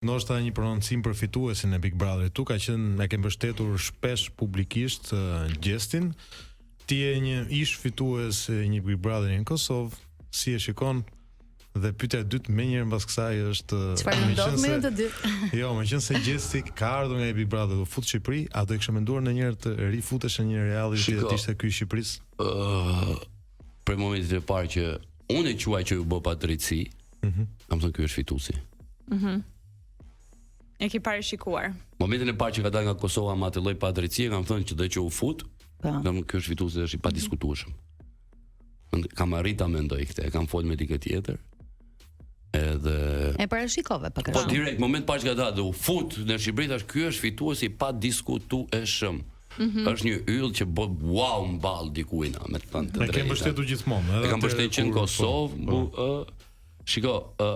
Ndoshta një prononcim për fituesin e Big Brotherit. Tu ka qenë e ke mbështetur shpesh publikisht uh, Gjestin. Ti je një ish fitues e një Big Brotheri në Kosovë, si e shikon? Dhe pyetja e dytë menjëherë mbas kësaj është Çfarë ndodh me ju të dy? Jo, meqenëse Gjesti ka ardhur nga Big Brother u fut në Shqipëri, a do e kishe menduar ndonjëherë të rifutesh në një reality që të ishte ky i Shqipërisë? Ëh, uh, prej momentit të parë që unë e quaj që u bë padrejtësi, Mm -hmm. Kam thënë ky është fituesi. Mhm. Mm e ke parashikuar. Momentin e parë që ka dalë nga Kosova me atë lloj padrejtësie, kam thënë që dhe që u fut, po. Kam ky është fituesi është i padiskutueshëm. Kam arrit ta mendoj këtë, e kam fol me dikë tjetër. Edhe e parashikove pak a Po direkt moment parë që ka dalë dhe u fut në Shqipëri thash ky është fituesi i padiskutueshëm. Mm -hmm. Është një yll që bë wow në ballë dikujna, me të thënë të drejtën. E ke mbështetur gjithmonë, edhe. E kam mbështetur që në po, Kosovë, po. ë shiko, ë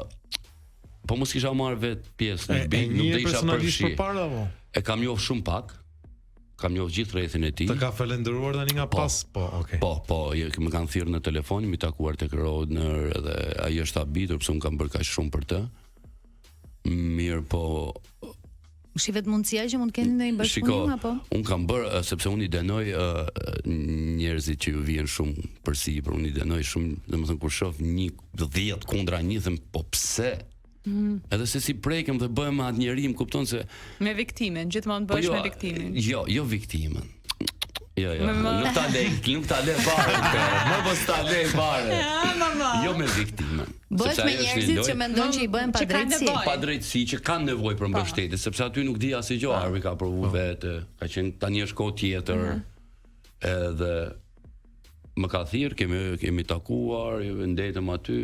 po mos kisha marrë vet pjesë në Big, nuk do isha përfshi. Përpara apo? E kam njoh shumë pak. Kam njoh gjithë rrethin e tij. Të ka falendëruar tani nga po, pas, po, okay. Po, po, më kanë thirrë në telefon, jemi takuar tek Rodner edhe ai është habitur pse un kam bërë kaq shumë për të. Mirë, po Shihet mundësia që mund të keni ndonjë bashkëpunim apo? Un kam bërë sepse un i dënoj uh, njerëzit që ju vijnë shumë përsipër, un i dënoj shumë, domethënë kur shoh një 10 kundra një them po pse? Mm -hmm. Edhe se si prekem dhe bëhem me atë njeri, më kupton se me viktimën, gjithmonë po bëhesh jo, me viktimën. Jo, jo viktimën. Jo, jo, nuk ta le, nuk ta le fare këtë. Më mos ta le fare. Jo me viktimën. Bëhesh me njerëzit që mendojnë që i bëhen padrejtësi. Padrejtësi që kanë nevojë për po. mbështetje, sepse aty nuk di asgjë, po. Arbi ka provu po. vetë, ka qenë tani është kohë tjetër. Mhm. Edhe më ka thirr, kemi kemi takuar, ndejtëm aty.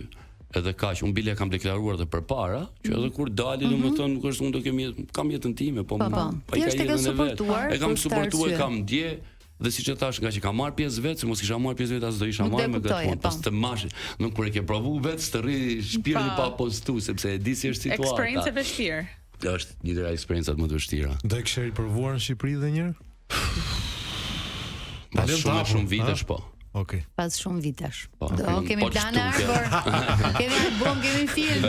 Edhe kaq, unë bile kam deklaruar dhe përpara, që edhe kur dali, mm -hmm. domethënë nuk është unë do kem jetë, kam jetën time, po, po, po. po i ka jetën e vet. E kam suportuar, e kam ndje, dhe siç e thash, nga që kam marr pjesë vetë, se mos kisha marr pjesë vetë as do isha marrë me këtë punë. Po të mash, nuk kur e ke provu vetë, s'të rri shpirti pa postu, sepse e di si është situata. Eksperiencë e vështirë. Është një nga eksperiencat më të vështira. Do e kishe riprovuar në Shqipëri edhe një herë? Pas shumë shumë vitesh po. Okej. Okay. Pas shumë vitesh. Po, Do kemi po plane Arbër. kemi album, kemi film.